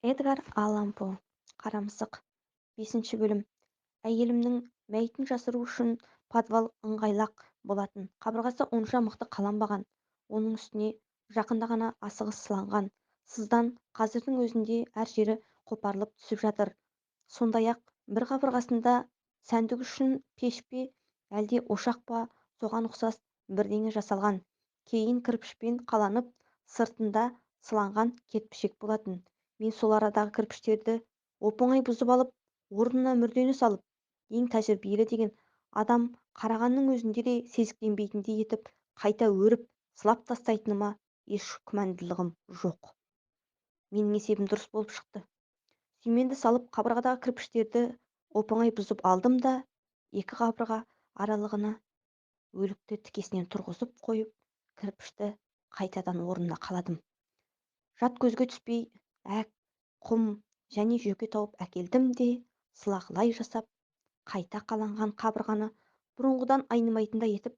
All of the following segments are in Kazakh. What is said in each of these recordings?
Эдгар Аллан По. Қара мысық. 5 бөлім. Әйелімнің мәйітін жасыру үшін подвал ыңғайлақ болатын. Қабырғасы онша мықты қаланбаған. Оның үстіне жақында ғана асығыс сыланған. Сыздан қазірдің өзінде әр жері қопарылып түсіп жатыр. Сондай-ақ бір қабырғасында сәндік үшін пеш пе, әлде ошақ па, соған ұқсас бірдеңе жасалған. Кейін кірпішпен қаланып, сыртында сыланған кетпішек болатын. Мен сол арадағы кірпіштерді оп-оңай бұзып алып, орнына мүрдені салып, ең тәжірибелі деген адам қарағанның өзінде де сезіктенбейтіндей етіп қайта өріп, сылап тастайтыныма еш күмәнділігім жоқ. Менің есебім дұрыс болып шықты. Сүйменді салып, қабырғадағы кірпіштерді оп-оңай бұзып алдым да, екі қабырға аралығына өлікті тікесінен тұрғызып қойып, кірпішті қайтадан орнына қаладым. Жат көзге түспей, әк, құм және жөке тауып әкелдім де, сылақлай жасап, қайта қаланған қабырғаны бұрынғыдан айнымайтындай етіп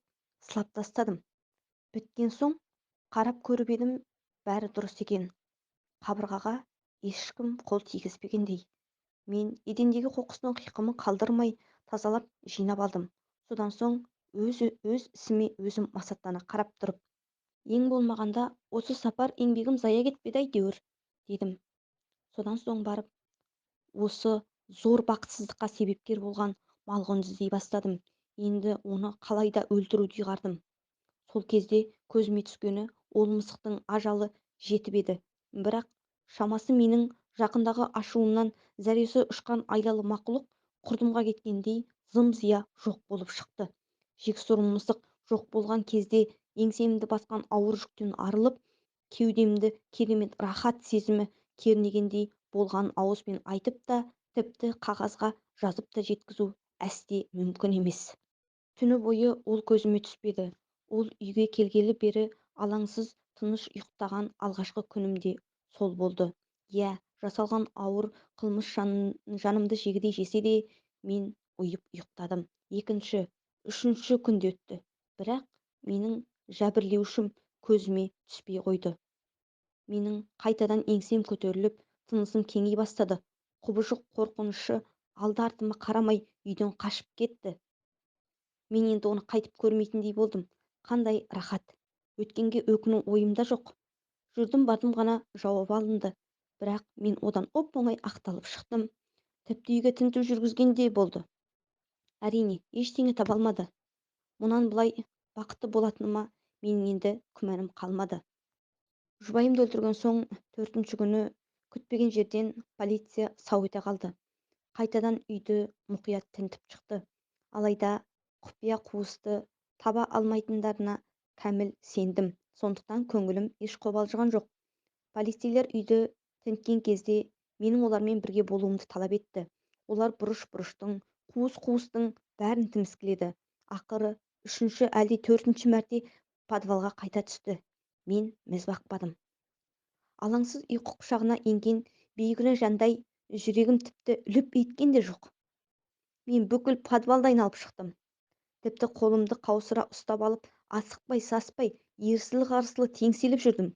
сылап тастадым. Біткен соң қарап көріп едім, бәрі дұрыс екен. Қабырғаға ешкім қол тигізбегендей. Мен едендегі қоқыстың қиқымын қалдырмай тазалап жинап алдым. Содан соң өз ісіме өзім масаттана қарап тұрып, ең болмағанда осы сапар еңбегім зая кетпеді әйтеуір, дедім. Содан соң барып осы зор бақытсыздыққа себепкер болған малғұнды іздей бастадым. Енді оны қалайда өлтіруді ұйғардым. Сол кезде көзіме түскені ол мысықтың ажалы жетіп еді. Бірақ шамасы менің жақындағы ашуымнан зәресі ұшқан айлалы мақұлық құрдымға кеткендей зым-зия жоқ болып шықты. Жексұрын мысық жоқ болған кезде еңсемді басқан ауыр жүктен арылып, кеудемді керемет рахат сезімі кернегендей болған ауызбен айтып та, тіпті қағазға жазып та жеткізу әсте мүмкін емес. Түні бойы ол көзіме түспеді. Ол үйге келгелі бері алаңсыз тыныш ұйықтаған алғашқы күнім де сол болды. Иә, жасалған ауыр қылмыс жанымды жегідей жесе де, мен ұйып ұйықтадым. Екінші, үшінші күн де өтті. Бірақ менің жәбірлеушім көзіме түспей қойды. Менің қайтадан еңсем көтеріліп, тынысым кеңи бастады. Құбыжық қорқынышы алды артыма қарамай үйден қашып кетті. Мен енді оны қайтып көрмейтіндей болдым. Қандай рахат. Өткенге өкіну ойымда жоқ. Жүрдім бардым ғана жауап алынды. Бірақ мен одан оп-оңай ақталып шықтым. Тіпті үйге тінту жүргізгендей болды. Әрине, ештеңе таба алмады. Мұнан былай бақытты болатыныма менің енді күмәнім қалмады. Жұбайымды өлтірген соң 4-ші күні күтпеген жерден полиция сау ете қалды. Қайтадан үйді мұқият тінтіп шықты. Алайда құпия қуысты таба алмайтындарына кәміл сендім. Сондықтан көңілім еш қобалжыған жоқ. Полицейлер үйді тінткен кезде менің олармен бірге болуымды талап етті. Олар бұрыш-бұрыштың, қуыс-қуыстың бәрін тіміскіледі. Ақыры 3-ші әлде 4-ші мәрте подвалға қайта түсті. Мен міз бақпадым. Алаңсыз ұйқы құшағына енген бейкүнә жандай жүрегім тіпті лүп еткен де жоқ. Мен бүкіл подвалды айналып шықтым. Тіпті қолымды қаусыра ұстап алып, асықпай, саспай, ерсілі-қарсылы теңселіп жүрдім.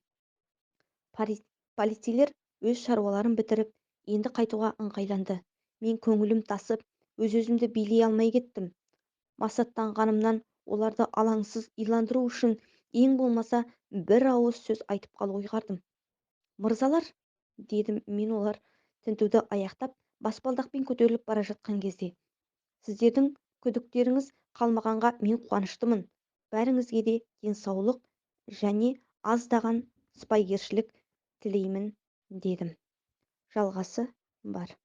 Полицейлер өз шаруаларын бітіріп, енді қайтуға ыңғайланды. Мен көңілім тасып, өз-өзімді билей алмай кеттім. Масаттанғанымнан оларды алаңсыз иландыру үшін ең болмаса бір ауыз сөз айтып қалу ұйғардым. Мырзалар, дедім мен олар тінтуді аяқтап, баспалдақпен көтеріліп бара жатқан кезде. Сіздердің күдіктеріңіз қалмағанға мен қуаныштымын. Бәріңізге де денсаулық және аздаған сыпайгершілік тілеймін, дедім. Жалғасы бар.